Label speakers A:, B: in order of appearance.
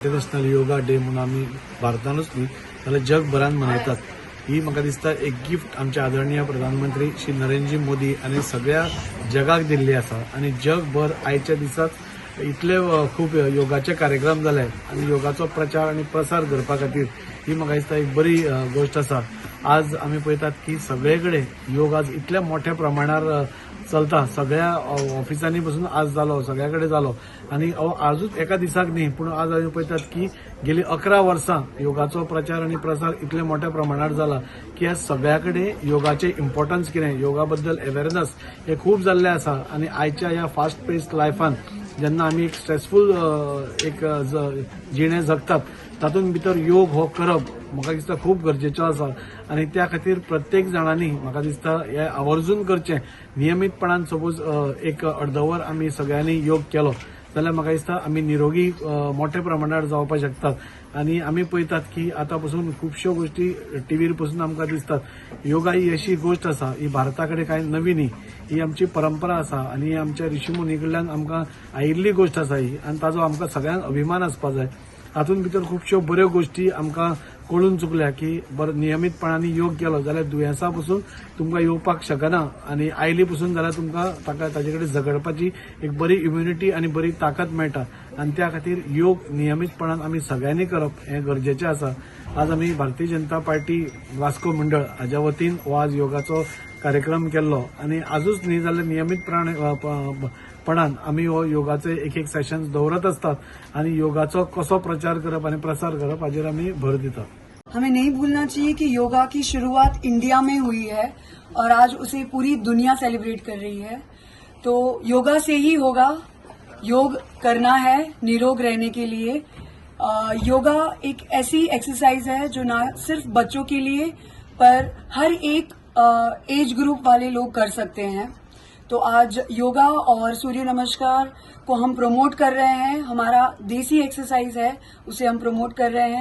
A: International yoga day म्हणून आमी भारतानूच न्ही जाल्यार जगभरान मनयतात. ही म्हाका दिसता एक गिफ्ट आमचे आदरणीय प्रधानमंत्री श्री नरेंद्र मोदी आनी सगळ्या जगाक दिल्ली आसा. आनी जगभर आयच्या दिसाक इतले खूब योगाचे कार्यक्रम जाले आनी योगाचो प्रचार आनी प्रसार करपा खातीर ही म्हाका दिसता एक बरी गोश्ट आसा. आज आमी पळयतात की सगळे कडेन योग आज इतल्या मोठ्या प्रमाणार चलता. सगळ्या ऑफिसांनी पसून आज जालो, सगळ्या कडेन जालो. आनी हो आजूच एका दिसाक न्ही, पूण आज आमी पळयतात की गेली 11 वर्सां योगाचो प्रचार आनी प्रसार इतले मोठ्या प्रमाणार जाला की आज सगळ्या कडेन योगाचें इम्पॉर्टन्स कितें, योगा बद्दल अवेरनस हे खूब जाल्लें आसा. आनी आयच्या ह्या फास्ट पेस्ड लायफान जेन्ना आमी एक स्ट्रेसफूल एक जिणें जगतात, तातूंत भितर योग हो करप म्हाका दिसता खूब गरजेचो आसा. आनी त्या खातीर प्रत्येक जाणांनी म्हाका दिसता हे आवर्जून करचें. नियमीतपणान सपोज एक अर्दवर आमी सगळ्यांनी योग केलो जाल्यार म्हाका दिसता आमी निरोगी मोठ्या प्रमाणार जावपाक शकतात. आनी आमी पळयतात की आतां पसून खुबश्यो गोश्टी टिवीर पसून आमकां दिसतात. योगा ही अशी गोश्ट आसा, ही भारता कडेन कांय नवी न्ही, ही आमची परंपरा आसा आनी आमच्या ऋषी मुनी कडल्यान आमकां आयिल्ली गोश्ट आसा ही, आनी ताजो आमकां सगळ्यांक अभिमान आसपा जाय. हातूंत भितर खुबश्यो बऱ्यो गोश्टी आमकां कळून चुकल्या की बरो नियमीतपणान योग केलो जाल्यार दुयेंसा पसून तुमकां येवपाक शकना आनी आयली पसून जाल्यार तुमकां ताका ताजे कडेन झगडपाची एक बरी इम्युनिटी आनी बरी ताकद मेळटा. आनी त्या खातीर योग नियमीतपणान आमी सगळ्यांनी करप हें गरजेचें आसा. आज आमी भारतीय जनता पार्टी वास्को मंडळ हाज्या वतीन हो आज योगाचो कार्यक्रम केल्लो आनी आजूच न्ही जाल्यार नियमीतपणान आमी हो योगाचे एक एक सेशन्स दवरत आसतात आनी योगाचो कसो प्रचार करप आनी प्रसार करप हाजेर आमी भर दितात.
B: हमें नहीं भूलना चाहिए कि योगा की शुरुआत इंडिया में हुई है और आज उसे पूरी दुनिया सेलिब्रेट कर रही है. तो योगा से ही होगा. योग करना है निरोग रहने के लिए. योगा एक ऐसी एक्सरसाइज है जो ना सिर्फ बच्चों के लिए पर हर एक एज ग्रुप वाले लोग कर सकते हैं. तो आज योगा और सूर्य नमस्कार को हम प्रमोट कर रहे हैं. हमारा देसी एक्सरसाइज है, उसे हम प्रमोट कर रहे हैं.